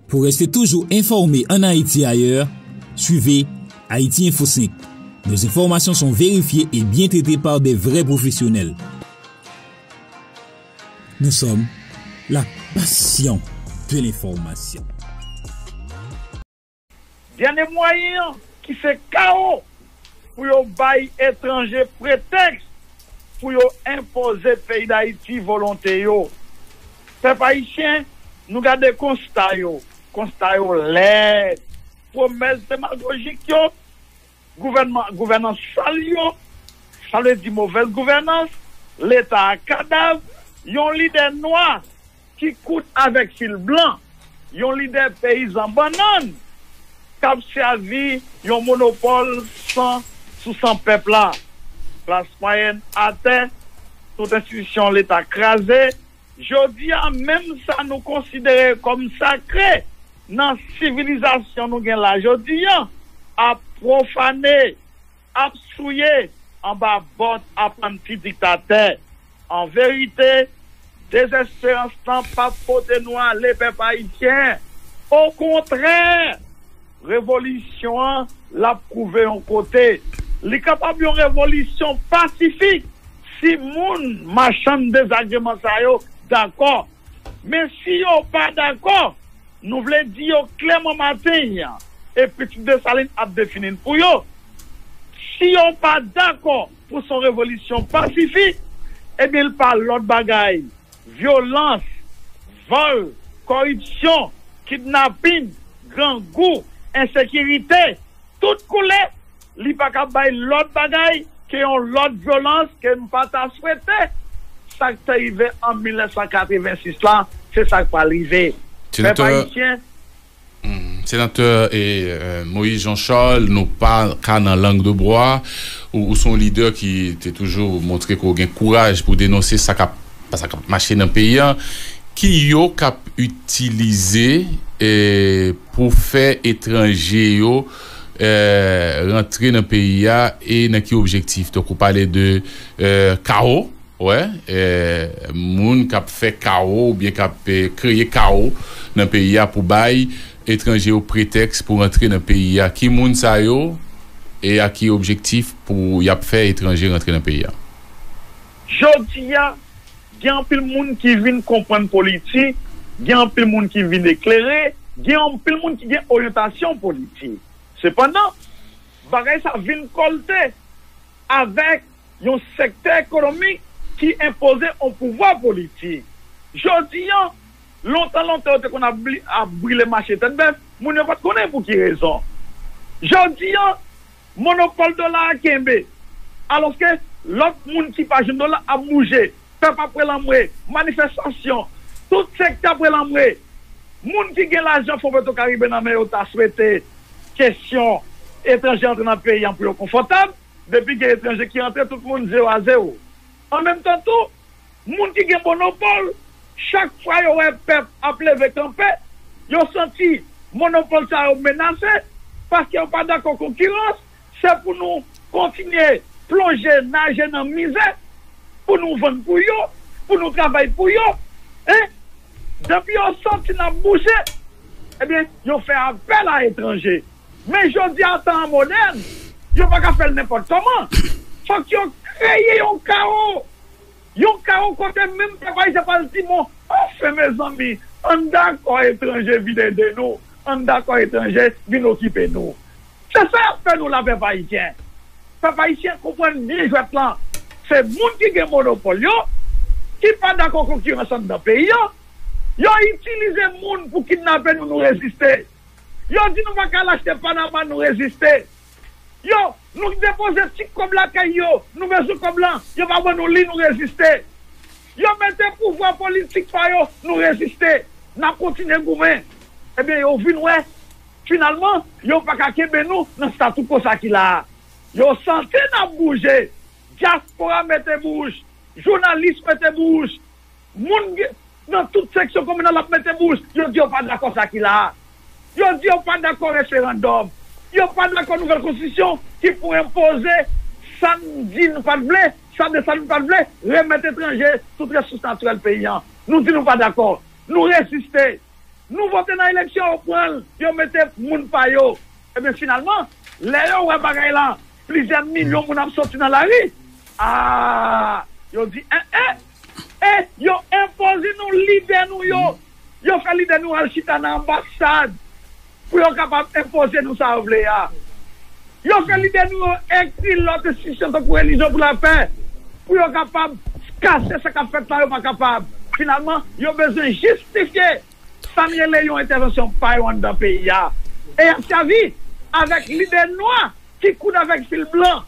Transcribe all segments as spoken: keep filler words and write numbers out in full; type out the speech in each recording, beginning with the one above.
Pour rester toujours informé en Haïti et ailleurs, suivez Haïti Info cinq. Nos informations sont vérifiées et bien traitées par des vrais professionnels. Nous sommes la passion de l'information. Dènye mwayen an ki se kawo pou yo bay etranje pretèks pou yo enpoze peyi Dayiti volonte yo. Pèp ayisyen, nou gade konsta yo, konsta yo lèd, pwomès demagojik yo, gouvènman gouvènans sal yo, sa vle di movèz gouvènans, leta a kadav, yon lidè nwa ki kout avèk fil blan, yon lidè peyizan bannann k ap sèvi yon monopòl san sou san pèp la. Klas mwayèn atè, tout enstitisyon leta kraze, jodi a menm sa nou konsidere kòm sakre nan sivilizasyon nou gen la jodi a ap pwofane, ap souye anba bòt apranti diktatè. An verite, dezesperans lan p ap pote nou ale, pèp ayisyen. Okontrè, revolisyon an l ap kouve yon kote. Li kapab yon revolisyon pasifik si moun machann dezagreman sa yo dakò. Men si yo pa dakò, nou vle di yo klèman maten an, e pitit Desalin ap defini l pou yo. Si yo pa dakò pou s on revolisyon pasifik, ebyen l pa lòt bagay. Vyolans, vòl, kòripsyon, kidnapin, grangou, ensekirite, tout koulè, li pa ka bay lòt bagay ke yon lòt vyolans ke m pa ta swete. Sa k te rive an mil nèf san katrevensis la, se sa k pral rive. Pèp ayisyen, Senatè Moïse Jean Charles, nou pa ka nan lang de bwa. Ou se yon lidè ki te toujou montre ke w gen kouraj pou denonse sa k ap sa k ap mache nan peyi a. Ki yo k ap itilize pou fè etranje yo rantre nan peyi a e nan ki objektif? Donk ou pale de kawo. Wè, moun k ap fè kawo oubyen k ap kreye kawo nan peyi a pou bay etranje yo pretèks pou rantre nan peyi a. Ki moun sa yo e a ki objektif pou y ap fè etranje rantre nan peyi a? Jodi a, gen anpil moun ki vin konprann politik, gen anpil moun ki vin eklere, gen anpil moun ki gen oryantasyon politik. Sepandan, bagay sa vin kòlte avèk yon sektè ekonomik ki enpoze yon pouvwa politik. Jodi a, lontan lontan yo te konn ap ap brile mache tèt bèf, moun yo pa t konnen pou ki rezon. Jodi a, monopòl dola a kenbe, alòske lòt moun ki pa jwenn dola ap bouje, pèp ap pran lanmwe, manifestasyon, tout sektè ap pran lanmwe. Moun ki gen lajan Fon Petwokaribe nan men yo ta swete kesyon etranje antre nan peyi a pou yo konfòtab. Depi gen etranje ki antre, tout moun zewo a zewo. An menm tan tou, moun ki gen monopòl, chak fwa yo wè pèp ap leve kanpe, yo santi monopòl sa yo menase, paske yo pa dakò konkirans, se pou nou kontinye plonje, naje nan mizè, pou nou vann pou yo, pou nou travay pou yo. Hein? Depi yo santi n ap bouje, ebyen, yo fè apèl a etranje. Men jodi a, tan an modèn, yo pa ka fè l nenpòt kòman. Fòk yo kreye yon kawo. Yon kawo kote menm pèp ayisyen pral di, bon, anfen, mezanmi, ann dakò etranje vin ede nou, ann dakò etranje vin okipe nou. Se sa y ap fè nou la, pèp ayisyen. Pèp ayisyen konprann byen jwèt lan. Se moun ki gen monopòl yo, ki pa dakò konkirans anndan peyi a, yo itilize moun pou kidnape nou, nou reziste. Yo di nou pa ka al achte Panama, nou reziste. Yo, nou depoze ti kòb lakay yo, nou bezwen kòb lan, yo pa ban nou li, nou reziste. Yo mete pouvwa politik pa yo, nou reziste. N ap kontinye goumen. Ebyen, yo vin wè, finalman, yo pa ka kenbe nou nan statu quo sa ki la a. Yo santi n ap bouje. Dyaspora mete bouch, jounalis mete bouch, moun nan tout seksyon kominal ap mete bouch, yo di yo pa dakò sa ki la a. Yo di yo pa dakò referandòm. Yo pa dakò nouvèl konstitisyon ki pou enpoze sa n di nou pa t vle, sa Desalin pa t vle, remèt etranje tout resous natirèl peyi a. Nou di nou pa dakò. Nou reziste. Nou vote nan eleksyon, yo pran l, yo mete moun pa yo. Ebyen, finalman, lè yo wè bagay la, plizyè milyon moun ap soti nan lari. Ah, yo di, en, en, e yo enpoze nou lide nou yo. Yo fè lide nou al chita nan anbasad pou yo kapab enpoze nou sa yo vle a. Yo fè lide nou yo ekri lòt enstitisyon tankou Relijyon pou Lapè pou yo kapab kase sa k ap fèt la, yo pa kapab. Finalman, yo bezwen jistifye sa n rele yon entèvansyon pa yo anndan peyi a. E y ap sèvi avèk lide nwa ki koud avèk fil blan.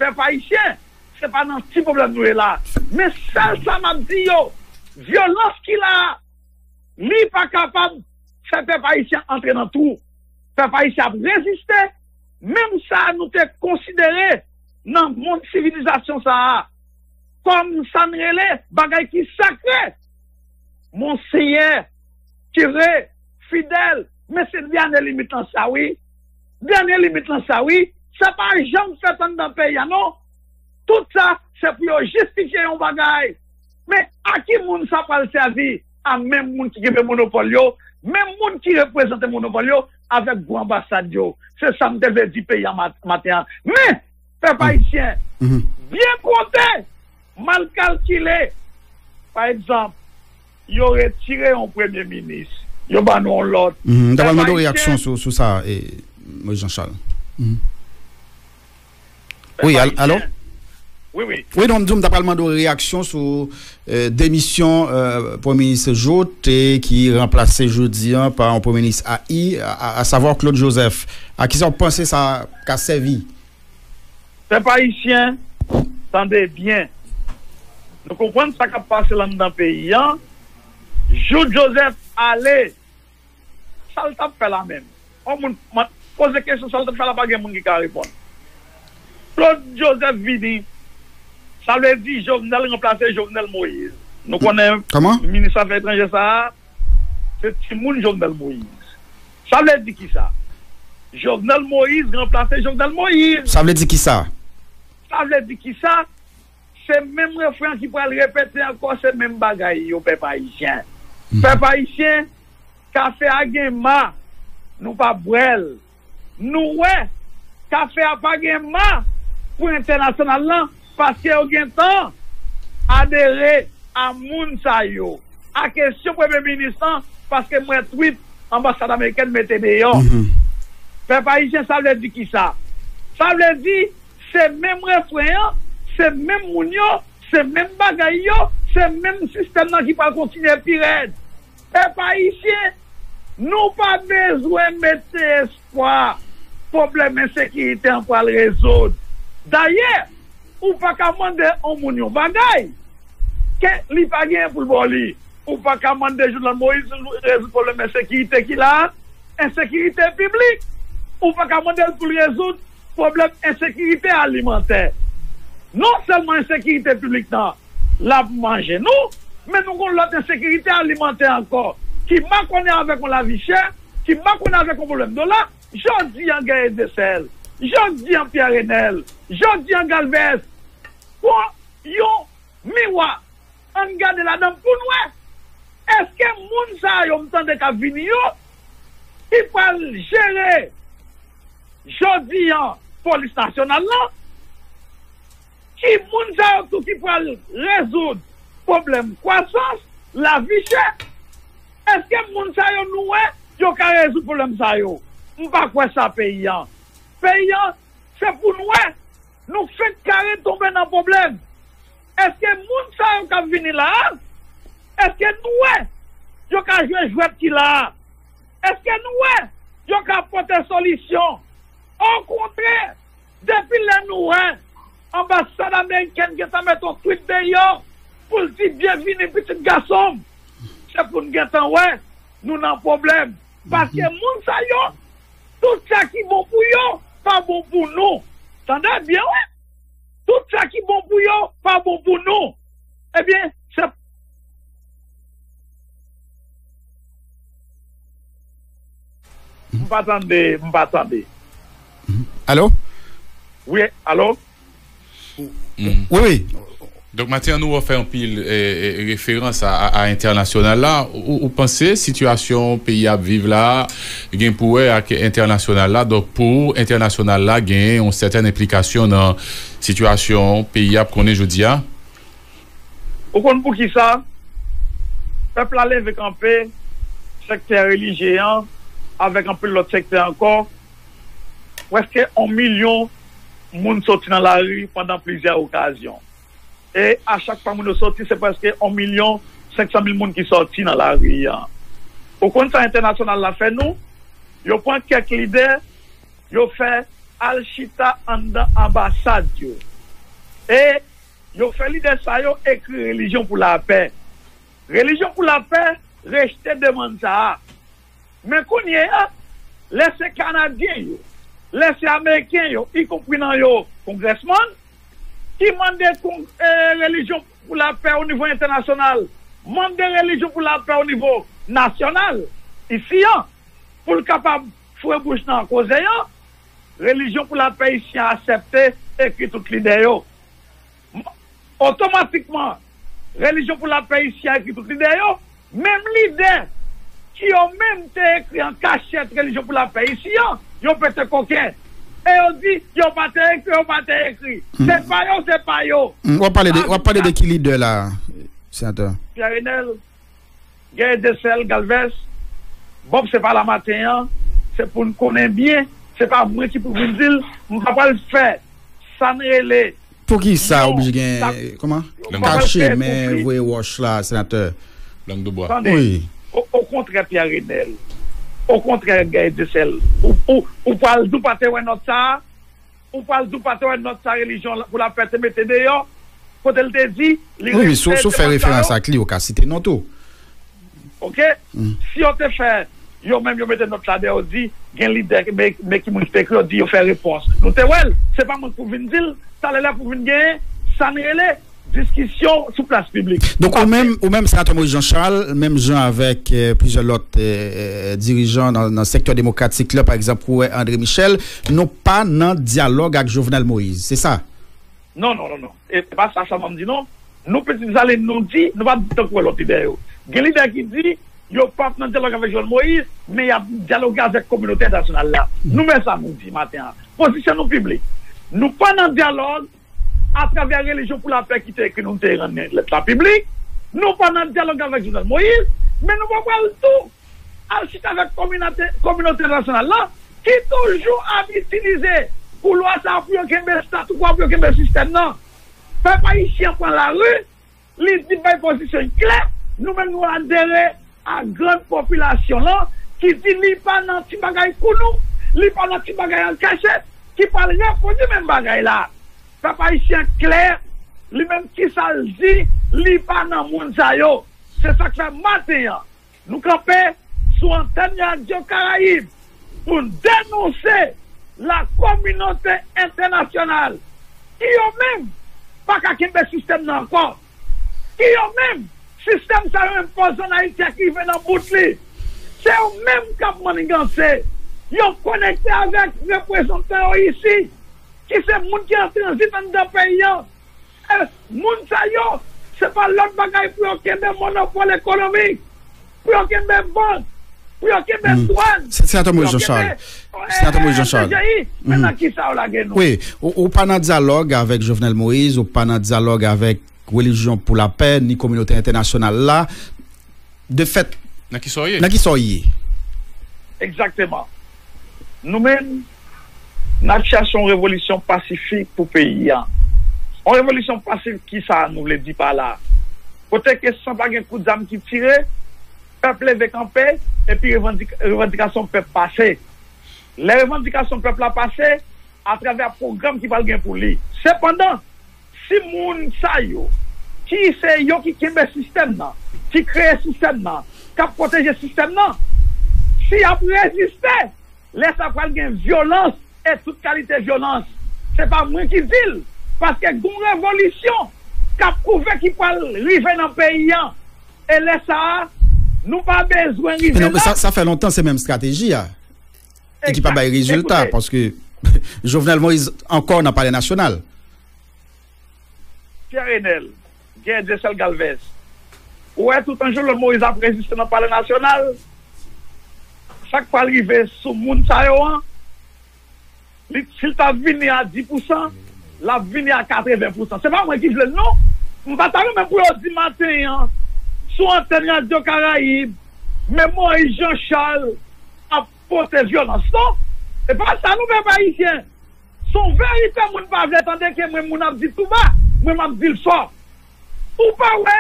Pèp ayisyen, se pa nan ti pwoblèm nou ye la. Men sèl sa m ap di yo, vyolans ki la a, li pa kapab fè pèp ayisyen antre nan twou. Pèp ayisyen ap reziste, menm sa nou te konsidere nan mond sivilizasyon sa a, kòm sa n rele bagay ki sakre. Monsenyè, kire, fidèl, men se dènye limit lan sa wi. Dènye limit lan sa wi. Sa pa janm fèt anndan peyi a non. Tout sa, se pou yo jistifye yon bagay. Men a ki moun sa pral sèvi? A menm moun ki kenbe monopòl yo, menm moun ki reprezante monopòl yo avèk gwo anbasad yo. Se sa m te vle di peyi a mat- maten an. Men, pèp ayisyen, byen konte, mal kalkile. Pa egzanp, yo retire yon premye minis, yo ban nou yon lòt. Mhm, m ta pral mande w reyaksyon sou, sou sa, e, Moïse Jean Charles. Mhm. Wi, al- alo? Wi, wi. Wi, non, m di w, m ta pral mande w reyaksyon sou, e, demisyon, e, Premye Minis Jouthe ki ranplase jodi a pa yon Premye Minis A I, a, a, a savwa Claude Joseph. A kisa w panse sa ka sèvi? Pèp ayisyen, tande byen. Nou konprann sa k ap pase anndan peyi a. Jouthe Joseph ale, sa l t ap fè la menm? On moun man- poze kesyon sa l t ap fè la, pa gen moun ki ka reponn. Claude Joseph vini, sa vle di Jovenel ranplase Jovenel Moïse. Nou konnen minis afè etranjè sa a, se timoun Jovenel Moïse. Sa vle di kisa? Jovenel Moïse ranplase Jovenel Moïse. Sa vle di kisa? Sa vle di kisa? Se menm refren an ki pral repete ankò, se menm bagay yo, pèp ayisyen. Pèp ayisyen, kafe a gen ma, nou pa bwè l. Nou wè, kafe a pa gen ma pou entènasyonal lan, paske yo gentan adere a moun sa yo. A kesyon premye minis lan, paske m wè tweet anbasad amerikèn mete deyò. Pèp ayisyen, sa vle di kisa? Sa vle di, se menm refren an, se menm moun yo, se menm bagay yo, se menm sistèm nan ki pral kontinye pi rèd. Pèp ayisyen, nou pa bezwen mete espwa pwoblèm ensekirite an pral rezoud. Dayè, ou pa ka mande yon moun yon bagay ke li pa genyen pou l ba w li. Ou pa ka mande Jovenel Moïse rezoud pwoblèm ensekirite ki la a, ensekirite piblik. Ou pa ka mande l pou l rezoud pwoblèm ensekirite alimantè. Non sèlman ensekirite piblik nan, l ap manje nou, men nou gon lòt ensekirite alimantè ankò, ki makonnen avèk yon lavi chè, ki makonnen avèk yon pwoblèm dola. Jodi an Guerrier Desel, jodi an Pierre Renel, jodi an Galvez, pran yon miwa, ann gade ladan l pou n wè. Èske moun sa yo m tande k ap vini yo, ki pral jere jodi an polis nasyonal lan? Ki moun sa yo tou ki pral rezoud pwoblèm kwasans, lavi chè? Èske moun sa yo nou wè yo ka rezoud pwoblèm sa yo? M pa kwè sa peyi an. Peyi an, se pou n wè nou fenk kare tonbe nan pwoblèm. Èske moun sa yo k ap vini la a, èske nou wè yo ka jwe jwèt ki la a? Èske nou wè yo ka pote solisyon? Okontrè, depi lè nou wè anbasad amerikèn gentan met yon tweet deyò pou l di byenvini pitit gason m, se pou n gentan wè nou nan pwoblèm. Paske moun sa yo, tout sa ki bon pou yo pa bon pou nou. Tande byen wi. Tout sa ki bon pou yo pa bon pou nou. Ebyen, se m pa tande, m pa tande. Alo? Wi, alo? Wi, wi. Donk, maten an, nou wè w fè anpil, eh, eh, referans a, a, a entènasyonal la. Ou, ou panse sitiyasyon peyi a ap viv la a gen pou wè ak entènasyonal la? Donk, pou ou, entènasyonal la gen yon sètèn enplikasyon nan sitiyasyon peyi a ap konnen jodi a? Ou konn poukisa? Pèp la leve kanpe, sektè relijye an, avèk anpil lòt sektè ankò, prèske yon milyon moun soti nan lari pandan plizyè okazyon. E a chak fwa moun yo soti, se prèske yon milyon senk san mil moun ki soti nan lari an. Ou konn sa entènasyonal la fè nou? Yo pran kèk lidè, yo fè al chita anndan anbasad yo. E yo fè lidè sa yo ekri Relijyon pou Lapè. Relijyon pou Lapè rejte demann sa a. Men kounye a, lè se Kanadyen yo, lè se Ameriken yo, ikonpri nan yo kongrèsmann, ki mande kon, eh, Relijyon pou Lapè o nivo entènasyonal, mande Relijyon pou Lapè o nivo nasyonal, isi an, pou l kapab foure bouch nan koze an, Relijyon pou Lapè isi an aksepte ekri tout lidè yo. Otomatikman, Relijyon pou Lapè isi an ekri tout lidè yo, menm lidè ki yo menm te ekri an kachèt Relijyon pou Lapè isi an, yo pete koken. E yo di, yo pa te ekri, yo pa te ekri. Se pa yo, se pa yo. Mm, w ap pale de, w ap pale de ki lidè la, senatè? Pierre Renel, Guerrier Desel Galvez, Bob se pa la maten an, se pou n konnen byen, se pa mwen ki pou vin di l, m pa pral fè sa n rele Poukisa oblije gen, kòman? Kache men voye wòch la, senatè. Lang de bwa. Tande, wi. O, okontrè, Pierre Renel, okontrè, Guerrier Desel, ou, ou, ou pral di w pa te wè nòt sa a? Ou pral di w pa te wè nòt sa Relijyon pou Lapè te mete deyò? Kote l te di, li... Wi, men si w fè referans ak li, ou ka site non tou. Oke? Si yo te fè, yo menm yo mete nòt la deyò, yo di, gen lidè, men, men ki moun ki te ekri, yo di, yo fè repons. Nou te wè l, se pa mwen k pou vin di l, talè lè pou vin genyen sa n rele diskisyon sou plas piblik. Donk, ou menm, ou menm, senatè Moïse Jean Charles, menm jan avèk, eh, plizyè lòt, eh, eh, dirijan nan, nan sektè demokratik la, pa egzanp, ou wè André Michel, nou pa nan dyalòg ak Jovenel Moïse, se sa? Non, non, non, non. E pa sa sèlman m di, non. Nou, Pitit Desalin, nou di, nou pa di tankou lòt lidè yo. Gen lidè ki di, yo p ap nan dyalòg avèk Jovenel Moïse, men y ap dyaloge avèk kominote entènasyonal la. Nou, men sa nou di maten an. Pozisyon nou piblik. Nou pa nan dyalòg atravè Relijyon pou Lapè ki te ekri nou, nou te rann lèt la piblik. Nou pa nan dyalòg avèk Jovenel Moïse, men nou pa pral tou al chita avèk kominote, kominote entènasyonal la, ki toujou ap itilize koulwa sa a pou yo kenbe statu quo, pou yo kenbe sistèm nan. Pèp ayisyen pran lari, li di, bay pozisyon l klè, nou menm nou adere a grann popilasyon lan ki di li pa nan ti bagay kou nou, li pa nan ti bagay an kachèt, ki pral repwodui menm bagay la. Pèp ayisyen klè, li menm kisa l di, li pa nan moun sa yo. Se sa k fè maten an, nou kanpe sou antèn Radyo Karayib pou n denonse la kominote entènasyonal, ki yo menm pa ka kenbe sistèm nan ankò, ki yo menm, sistèm sa yo enpoze ann Ayiti a ki rive nan bout li. Se yo menm k ap manniganse, yo konekte avèk reprezantan yo isi, ki se moun ki an tranzit anndan peyi an. E moun sa yo, se pa lòt bagay pou yo kenbe monopòl ekonomik, pou yo kenbe bank, pou yo kenbe dwàn, se, senatè Moïse Jean Charles. Senatè Moïse Jean Charles. Men nan ki sa yo lage nou? Wi, ou, ou pa nan dyalòg avèk Jovenel Moïse, ou pa nan dyalòg avèk Relijyon pou Lapè, ni kominote entènasyonal la. De fèt, nan ki sa w ye? Nan ki sa w ye? Egzakteman. Nou menm, n ap chache yon revolisyon pasifik pou peyi a. Yon revolisyon pasifik, ki sa nou vle di pa la? Kote ke san pa gen kout zam ki tire, pèp leve kanpe, epi revandik-, revandikasyon pèp pase. Lè revandikasyon pèp la pase, atravè pwogram ki pral gen pou li. Sepandan, si moun sa yo, ki se yo ki kenbe sistèm nan, ki kreye sistèm nan, k ap pwoteje sistèm nan, si y ap reziste, lè sa pral gen vyolans e tout kalite vyolans. Se pa mwen ki di l, paske gon revolisyon k ap kouve ki pral rive nan peyi an. E lè sa a, nou pa bezwen rive la. Men non, men sa, sa fè lontan se menm estrateji a. E ki pa bay rezilta, paske Jovenel Moïse ankò nan Palè Nasyonal. Pierre Renel, Gen Dyesèl Galvez. Ou wè, toutan Jovenel Moïse ap reziste nan Palè Nasyonal, sa k pral rive sou moun sa yo an, li, si l t ap vini a dis pousan, l ap vini a katreven pousan. Se pa mwen ki vle l, non. M pa ta renmen pou yo di maten an, sou antèn Radyo Karayib, men Moïse Jean Charles ap pote vyolans, non. E pa sa, non, pèp ayisyen. Se yon verite moun pa vle tande ke mwen, moun ap di tou ba, mwen, m ap di l fò. Ou pa wè,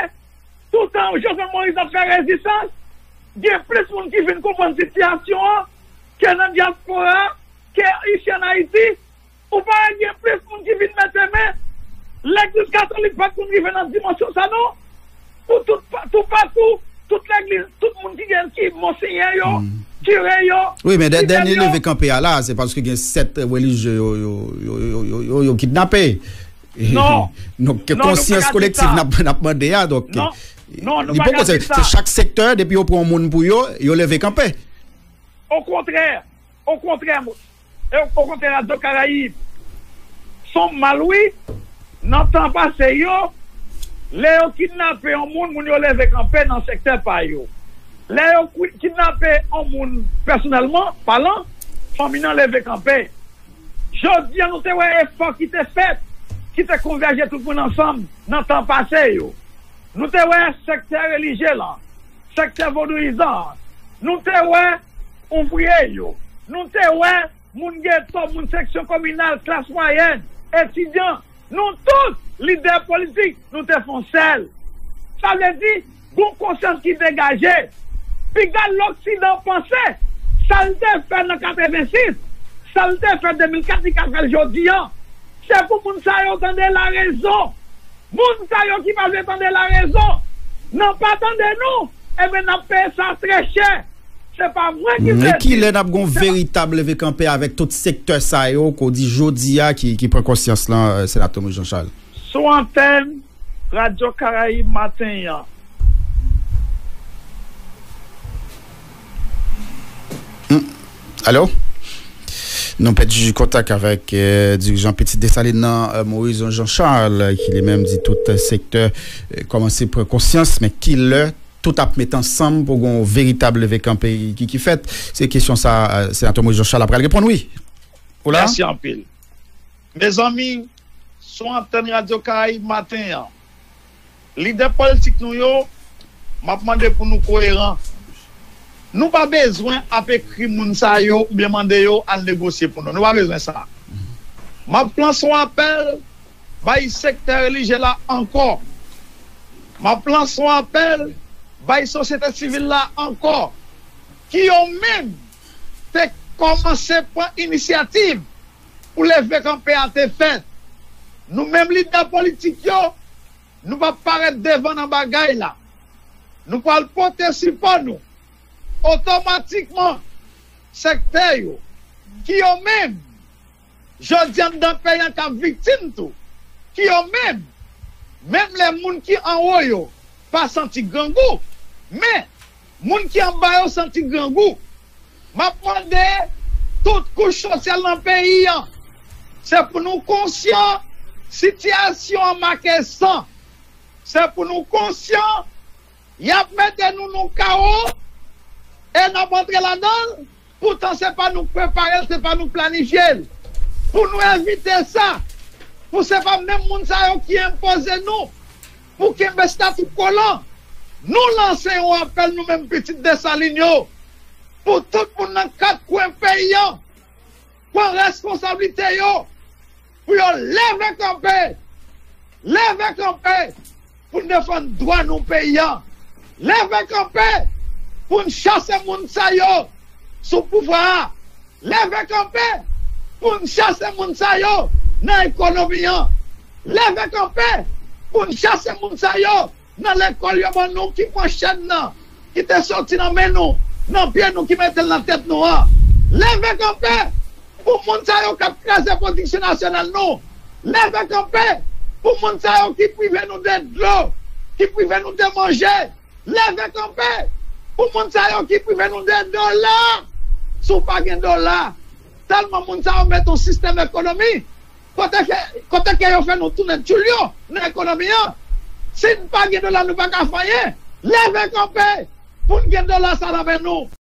toutan Jovenel Moïse ap fè rezistans, gen plis moun ki vin konprann sitiyasyon an ke nan dyaspora, ke isi ann Ayiti. Ou pa wè gen plis moun ki vin mete men? Legliz katolik pa t konn rive nan dimansyon sa, non. Pou tout, toupatou, tout legliz, tout moun ki gen, ki monsenyè yo, kire yo, Wi, men dènye leve kanpe a la, se paske gen sèt relijye yo, yo, yo, yo, yo, yo, yo kidnape. Non. Donk, konsyans kolektif n ap, n ap mande a, donk, li poko, se, se chak sektè, depi yo pran yon moun pou yo, yo leve kanpe. Okontrè, okontrè, e, okontrè, Radyo Karayib, se yon mal, wi. Nan tan pase yo, lè yo kidnape yon moun, moun yo leve kanpe nan sektè pa yo. Lè yo kwi-, kidnape yon moun pèsonèlman palan, fanmi nan leve kanpe. Jodi a, nou te wè efò ki te fèt, ki te konvèje tout moun ansanm nan tan pase yo. Nou te wè sektè relijye lan, sektè vodouyizan an. Nou te wè ouvriye yo. Nou te wè moun geto, moun seksyon kominal, klas mwayèn, etidyan. Nou tout, lidè politik, nou te fè yon sèl. Sa vle di, gon konsyans ki degaje. Piga Loksidan panse, sa l te fè nan katrevensis, sa l te fè de mil kat, li ka fè l jodi an. Se pou moun sa yo tande larezon. Moun sa yo ki pa vle tande larezon, nan pa tande nou, ebyen, n ap peye sa trè chè. Se pa mwen ki vle di. Men kilè n ap gon veritab leve kanpe avèk tout sektè sa yo, ke w di jodi a ki, ki pran konsyans lan, eh, Senatè Moïse Jean Charles? Sou antèn Radyo Karayib maten an. Hmm. Alo? Nou pèdi kontak avèk, eh, dirijan Pitit Desalin nan, eh, Moïse Jean Charles, ki li menm di tout, eh, sektè, eh, kòmanse pran konsyans, men kilè tout ap met ansanm pou gon veritab leve kanpe ki, ki fèt? Se kesyon sa, eh, Senatè Moïse Jean Charles ap pral reponn, wi. Ou la? Mèsi anpil. Mezanmi, sou antèn Radyo Karayib maten an, lidè politik nou yo, m ap mande pou nou koyeran. Nou pa bezwen ap ekri moun sa yo oubyen mande yo al negosye pou nou. Nou pa bezwen sa. M ap lanse yon apèl bay sektè relijye la ankò. M ap lanse yon apèl bay sosyete sivil la ankò. Ki yo menm te kòmanse pran inisyativ pou leve kanpe a te fèt. Nou menm lidè politik yo, nou p ap parèt devan nan bagay la. Nou pral pote sipò nou otomatikman sektè yo, ki yo menm, jodi anndan peyi an k ap viktim tou, ki yo menm, menm lè moun ki anwo yo pa santi grangou, men moun ki anba yo santi grangou. M ap mande tout kouch sosyal nan peyi an, se pou nou konsyan sitiyasyon an make san. Se pou nou konsyan y ap mete nou nan kawo e n ap antre ladan l. Poutan se pa nou k prepare l, se pa nou k planifye l. Pou nou evite sa, pou se pa menm moun sa yo ki enpoze nou, pou kenbe stati kolan, nou lanse yon apèl nou menm pitit Desalin yo, pou tout moun nan kat kwen peyi an pran responsablite yo, pou yo leve kanpe, leve kanpe pou n defann dwa nou peyi an, leve kanpe pou n chase moun sa yo sou pouvwa a, leve kanpe pou n chase moun sa yo nan ekonomi an, leve kanpe pou n chase moun sa yo nan lekòl yo ban nou ki pran chèn nan, ki te soti nan men nou, nan pye nou, ki mete l nan tèt nou an. Leve kanpe pou moun sa yo k ap kraze pwodiksyon nasyonal nou. Leve kanpe pou moun sa yo ki prive nou de dlo, ki prive nou de manje. Leve kanpe pou moun sa yo ki prive nou de dola. Si w pa gen dola, tèlman moun sa yo mete yon sistèm ekonomi kote ke, kote ke yo fè nou tounen tchoul yo nan ekonomi an. Si n pa gen dola, nou pa ka fè anyen. Leve kanpe pou n gen dola sa nan men nou.